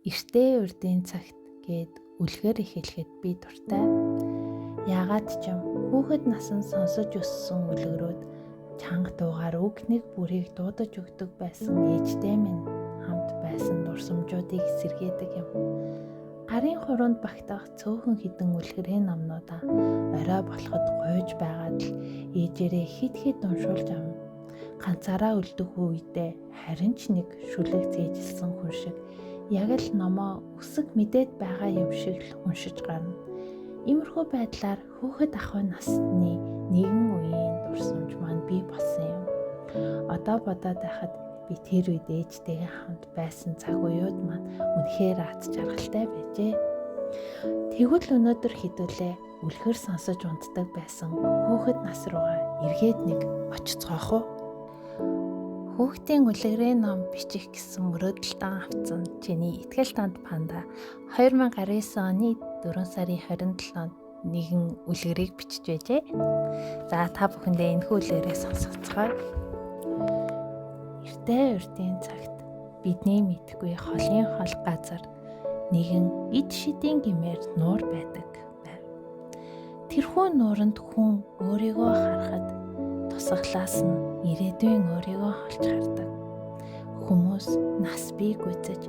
Эртээ урдын цагт гээд үлгэр эхлэхэд би дуртай. Яагаад ч юм хүүхэд насан сонсож өссөн үлгэрүүд чанга дуугаар үг нэг бүрийг дуудаж өгдөг байсан ээжтэй минь хамт байсан дурсамжуудыг сэргээдэг юм. Гарын хуруунд багтах цөөхөн хідэн үлгэрийн номнуудаа орой болоход гуйж байгаад л ээжээрээ хит хит уншуулж авна. Ганцаараа үлдэх үедээ харин ч нэг шүлэг зээжилсэн хүн шиг яг л номоо өсөг мэдээд байгаа юм шиг л уншиж гарна. Иймэрхүү байдлаар хүүхэд ахуй насны нэгэн үеийн дурсамж маань бий болсон юм. Одоо бодоод байхад би тэр үед ээжтэйгээ хамт байсан цаг үеуд маань үнэхээр аз жаргалтай байжээ. Тэгвэл өнөөдөр хэдүүлээ үлгэр сонсож унтдаг байсан хүүхэд нас руугаа эргээд нэг очицгоох уу? Хүүхдийн үлгэрийн ном бичих гэсэн мөрөөдөлтөн авцсан чиний Итгэл танд панда 2019 оны 4 сарын 27-нд нэгэн үлгэрийг бичиж байжээ. За та бүхэндээ энэхүү үлгэрийг сонсгоцгоё. Эртээ урдын цагт бидний мэдхгүй холын хол газар нэгэн эд шидийн гэмээр нуур байдаг байв. Тэрхүү нууранд хүн өөрийгөө харахад тусгалаас нь ирээдүйн өөрийгөө олж хардаг. Хүмүүс нас бий гүйцэж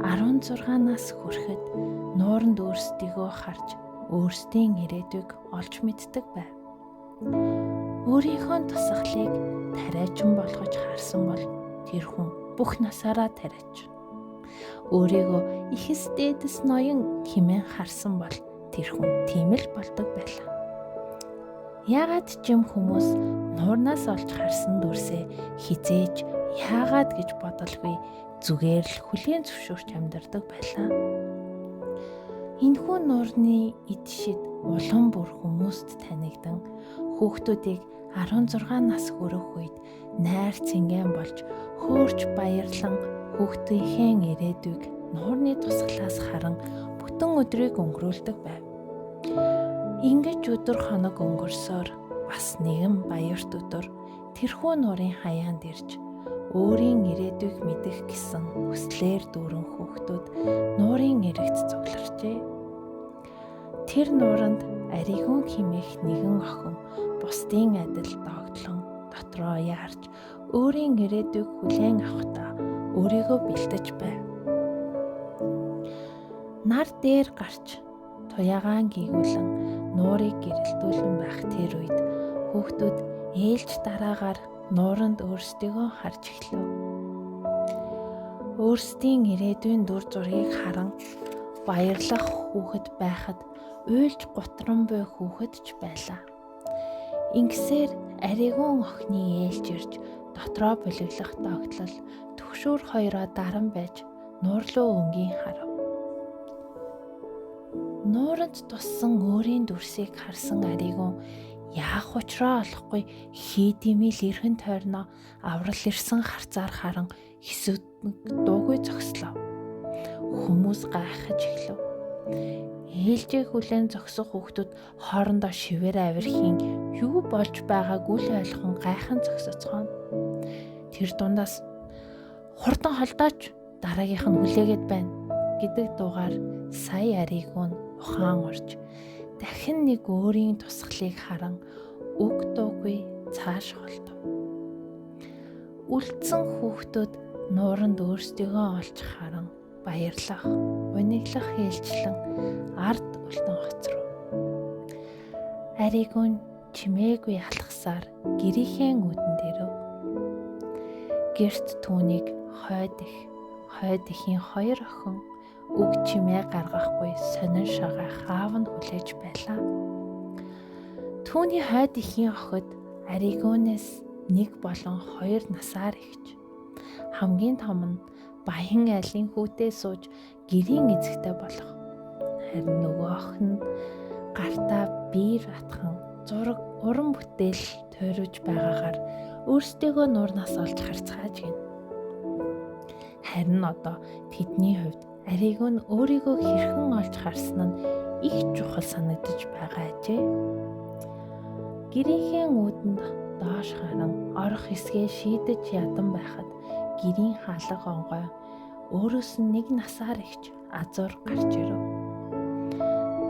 16 нас хүрэхэд нууранд өөрсдийгөө харж өөрсдийн ирээдүйг олж мэддэг байв. Өөрийнхөө тусгалыг тариачин болгож харсан бол тэр хүн бүх насаараа тариачин. Өөрийгөө ихэс дээдэс ноён хэмээн харсан бол тэр хүн тийм л болдог байлаа. Яагаад ч юм хүмүүс нуурнаас олж харсан дүрсээ хизээж яагаад гэж бодолгүй зүгээр л хүлээн зөвшөөрч амьдардаг байлаа. Энэхүү нуурны эд шид улам бүр хүмүүст танигдан хүүхдүүдийг 16 нас хүрэх үед найр цэнгэн болж хөөрч баярлан хүүхдийнхээ ирээдүйг нуурны тусгалаас харан бүтэн өдрийг өнгөрүүлдэг байв. Ингэж өдөр хоног өнгөрсөөр бас нэгэн баярт өдөр тэрхүү нуурын хаяанд ирж өөрийн ирээдүйг мэдэх гэсэн хүслээр дүүрэн хүүхдүүд нуурын эрэгт цугларчээ. Тэр нууранд Аригүн хэмээх нэгэн охин бусдын адил догтлон дотроо яарч өөрийн ирээдүйг хүлээн авахдаа өөрийгөө бэлдэж байв. Нар дээр гарч туяагаан гийгүүлэн нуурыг гэрэлтүүлэн байх тэр үед хүүхдүүд ээлж дараагаар нууранд өөрсдийгөө харж эхлэв. Өөрсдийн ирээдүйн дүр зургийг харан баярлах хүүхэд байхад уйлж гутран буй хүүхэд ч байлаа. Ингэсээр Аригүн охины ээлж ирж дотроо булиглах догтлол түгшүүр хоёроо даран байж нуурлуу өнгийн харав. Нууранд туссан өөрийн дүрсийг харсан Аригүн яах учраа олохгүй хий димэл эрхэн тойрноо аврал ирсэн харцаар харан хэсэг дуугүй зогслоо. Хүмүүс гайхаж эхлэв. Ээлжээ хүлээн зогсох хүүхдүүд хоорондоо шивээр авирхийн юу болж байгааг үл ойлгон гайхан зогсоцгооно. Тэр дундаас хурдан холдооч дараагийнх нь хүлээгээд байна гэдэг дуугаар сая Аригүн ухаан орж дахин нэг өөрийн тусгалыг харан үг дуугүй цааш холдов. Үлдсэн хүүхдүүд нууранд өөрсдийгөө олж харан баярлах, гуниглах ээлжлэн ард үлдэн хоцров. Аригүн чимээгүй алхасаар гэрийнхээ үүдэнд ирэв. Гэрт түүнийг хойд их, хойд ихийн хоёр охин үг чимээ гаргахгүй сонин шагаах аав нь хүлээж байлаа. Түүний хойд ихийн охид Аригүнээс нэг болон хоёр насаар ихж. Хамгийн том нь баян айлын хүүтэй сууж гэрийн эзэгтэй болох. Харин нөгөө охин нь гартаа биер атхан зураг уран бүтээл тойруулж байгаагаар өөрсдийгөө нуурнаас олж харцгааж гин. Харин одоо тэдний хувьд Аригүн өөрийгөө хэрхэн олж харсан нь их чухал санагдаж байгаа ажээ. Гэрийнхээ үүдэнд доош харан орох хэсгээ шийдэж ядан байхад гэрийн хаалга онгой Өөрөөс нь нэг насаар ихч Азуур гарч ирэв.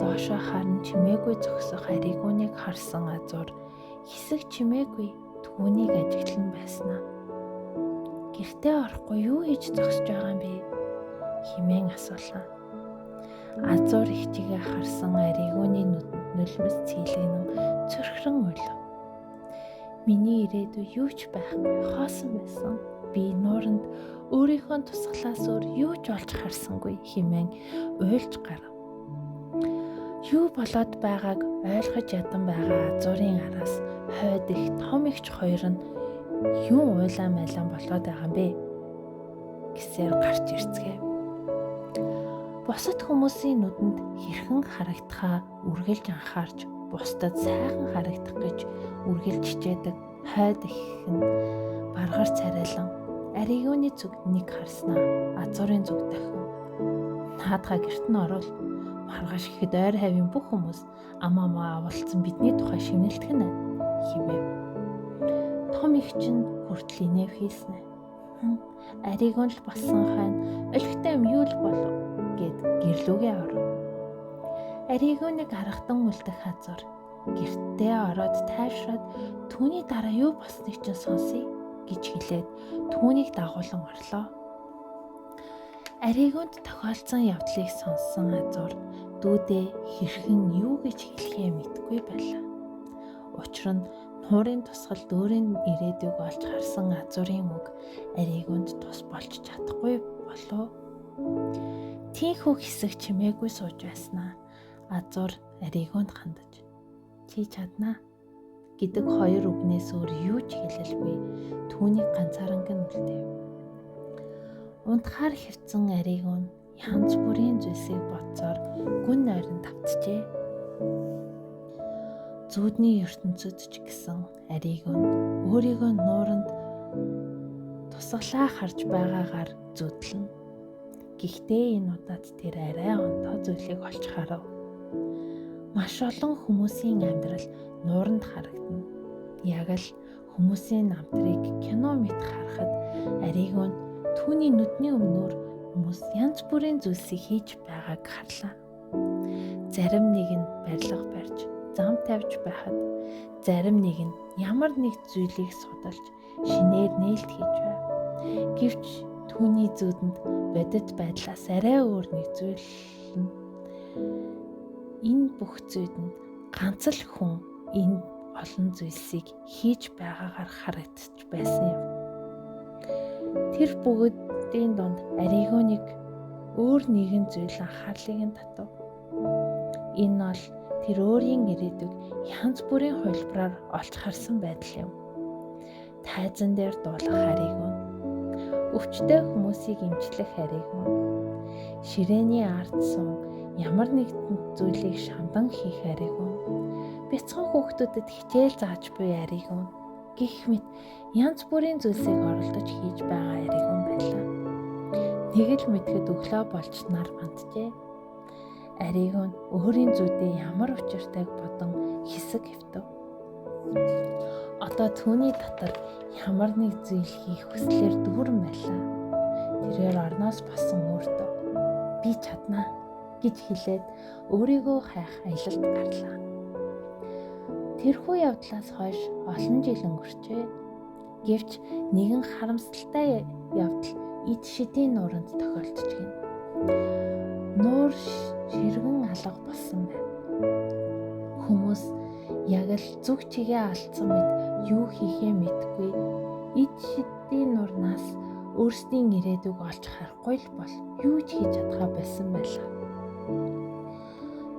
Доошоо харан чимээгүй зогсох Аригүнийг харсан Азуур хэсэг чимээгүй түүнийг ажиглан байснаа. Гэртээ орохгүй юу хийж зогсож байгаа юм бэ? Хэмээн асуулаа. Азуур эгчийгээ харсан Аригүний нүдэнд нулимс цэйлэгнэн цөрхөрөн уйлав. Миний ирээдүй юу ч байхгүй хоосон байсан. Би нууранд өөрийнхөө тусгалаас өөр юу ч олж харсангүй хэмээн уйлж гарав. Юу болоод байгааг ойлгож ядан байгаа Азуурын араас хойд их том эгч хоёр нь юм уйлаа майлан болоод байгаа юм бэ гэсээр гарч ирцгээв. Бусад хүмүүсийн нүдэнд хэрхэн харагдахаа үргэлж анхаарч бусдад сайхан харагдах гэж үргэлж хичээдэг хойд их нь баргар царайлан Аригүний зүг нэг харснаа Азуурын зүг дахин наадхаа гэрт нь орвол маргааш гэхэд ойр хавийн бүх хүмүүс ам амаа авалцсан бидний тухай шивнэлтэх нь хэмээв. Том их чинь хүртэл инээв хийснэ. Аригүн л болсон хойно олигтой юм юу л болов гэд гэрлүүгээ оров. Аригүнийг аргадан үлдэх Азуур гэртээ ороод тайвшраад түүний дараа юу болсныг чинь сонсъё гэж хэлээд түүнийг дагуулan орлоо. Аригүнд тохиолдсон явдлыг сонссон Азуур дүүдээ хэрхэн юу гэж хэлэхээ мэдэхгүй байлаа. Учир нь нуурын тусгал өөрийн ирээдүйг олж харсан Азуурын үг Аригүнд тус болж чадахгүй болов. Тийнхүү хэсэг чимээгүй сууж байснаа Азуур Аригүнд хандаж чи чаднаа гэдэг хоёр үгнээс өөр юу ч хэлэлгүй түүнийг ганцааранг нь үлдээв. Унтахаар хэвтсэн Аригүн янз бүрийн зүйлсийг бодсоор гүн нойрон тавцжээ. Зүүдний ертөнцид ч гэсэн Аригүнд өөрийгөө нууранд тусгалаа харж байгаагаар зүүдлэн. Гэхдээ энэ удаад тэр арай онтоо зүйлийг олж харав. Маш олон хүмүүсийн амьдрал нууранд харагдана. Яг л хүмүүсийн намтрыг кино мэт харахад Аригүн түүний нүдний өмнөр хүмүүс янз бүрийн зүйлсийг хийж байгааг харлаа. Зарим нэг нь барилга барьж, зам тавьж байхад зарим нэг нь ямар нэг зүйлийг судалж, шинээр нээлт хийж байв. Гэвч түүний зүүдэнд бодит байдлаас арай өөр нэг зүйл нь энэ бүх зүйдэнд ганц л хүн энэ олон зүйлсийг хийж байгаагаар харагдчих байсан юм. Тэр бүгдийн дунд Аригүнийг өөр нэгэн зүйл анхаарлыг нь татав. Энэ бол тэр өөрийн ирээдүйг янз бүрийн хувилбараар олж харсан байдал юм. Тайзан дээр дуулах Аригүн, өвчтөй хүмүүсийг эмчлэх Аригүн, ширээний ард сум ямар нэгэн зүйлийг шамдан хийх Аригүн, бяцхан хүүхдүүдэд хичээл зааж буй Аригүн гэх мэт янз бүрийн зүйлсийг оролдож хийж байгаа Аригүн байлаа. Нэг л мэдэхэд өглөө болж нар манджээ. Аригүн өөрийн зүйдээ ямар учиртайг бодон хэсэг хэвтэв. Одоо түүний дотор ямар нэг зүйл хийх хүслээр дүүрэн байлаа. Тэрээр орноос болсон өөртөө би чаднаа гэж хэлээд өөрийгөө хайх аялалд гарлаа. Тэрхүү явдлаас хойш олон жил өнгөрчээ. Гэвч нэгэн харамсалтай явдал эд шидийн нууранд тохиолдож гин. Нуур ширгэн алга болсон байв. Хүмүүс яг л зүг чигээ алдсан мэт юу хийхээ мэдэхгүй эд шидийн нуурнаас өөрсдийн ирээдүйг олж харахгүй л бол юу ч хийж чадхаа болсон байлаа.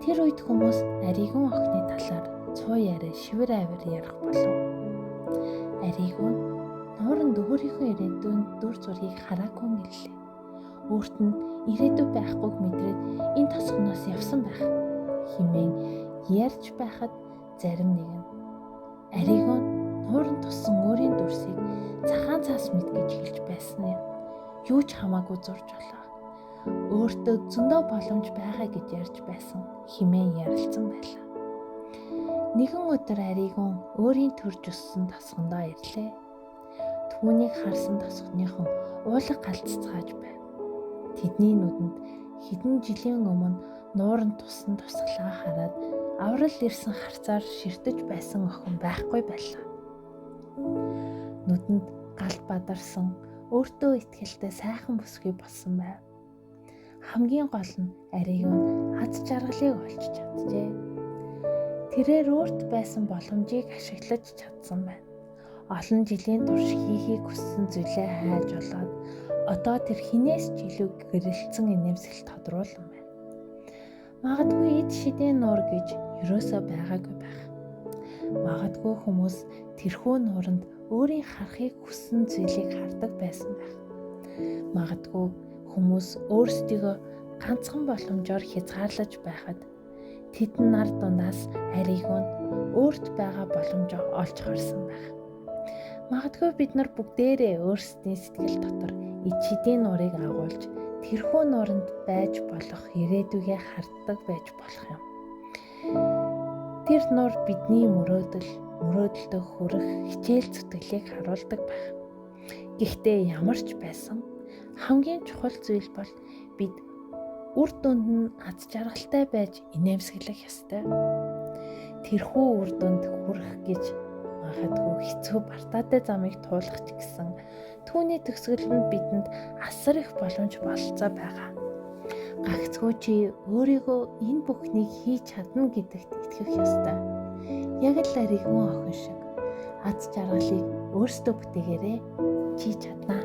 Тэр үед хүмүүс Аригүн охины талаар цуу яриа шивэр авир ярих болов. Аригүн нууранд өөрийнхөө ирээдүйн дүр зургийг хараагүй гэлээ. Өөрт нь ирээдүй байхгүйг мэдрээд энэ тосгоноос явсан байх хэмээн ярьж байхад зарим нэг нь Аригүн нууранд туссан өөрийн дүрсийг цагаан цаас мэт гэж хэлж байсан юм. Юу ч хамаагүй зурж болоо. Өөртөө зөндөө боломж байгаа гэж ярьж байсан хэмээн ярилцсан байлаа. Нэгэн өдөр Аригүн өөрийн төрж өссөн тосгондоо ирлээ. Түүнийг харсан тосгоныхон уулга галццгааж байв. Тэдний нүдэнд хэдэн жилийн өмнө нууранд туссан тусгалаа хараад аврал ирсэн харцаар ширтэж байсан охин байхгүй байлаа. Нүдэнд гал бадарсан, өөртөө итгэлтэй сайхан бүсгүй болсон байв. Хамгийн гол нь Ариун аз жаргалыг олж чаджээ. Тэрээр өөрт байсан боломжийг ашиглаж чадсан байна. Олон жилийн турш хийхийг хүссэн зүйлээ хайж олоод одоо тэр хинээс ч илүү гэрэлтсэн инээмсэглэл тодруулан байна. Магадгүй эд шидийн нуур гэж ерөөсөө байгаагүй байх. Магадгүй хүмүүс тэрхүү нууранд өөрийн харахыг хүссэн зүйлийг хардаг байсан байх. Магадгүй хүмүүс өөрсдийгөө ганцхан боломжоор хязгаарлаж байхад тэд нар дундаас Ариун өөрт байгаа боломжоо олж харсан байх. Магадгүй бид нар бүгдээрээ өөрсдийн сэтгэл дотор эд шидийн нуурыг агуулж тэрхүү нууранд байж болох ирээдүгээ харддаг байж болох юм. Тэр нуур бидний мөрөөдөл, мөрөөдөлтөд хүрэх хичээл зүтгэлийг харуулдаг байх. Гэхдээ ямар ч байсан хамгийн чухал зүйл бол бид үр дүнд нь аз жаргалтай байж инээмсэглэх ёстой. Тэрхүү үр дүнд хүрэх гэж магадгүй хэцүү бартаатай замыг туулах ч гэсэн түүний төгсгөл нь бидэнд асар их боломж бололцоо байгаа. Гагцхүү чи өөрийгөө энэ бүхнийг хийж чадна гэдэгт итгэх ёстой. Яг л Ариун охин шиг аз жаргалыг өөрсдөө бүтээгээрэй. Чи чаднаа.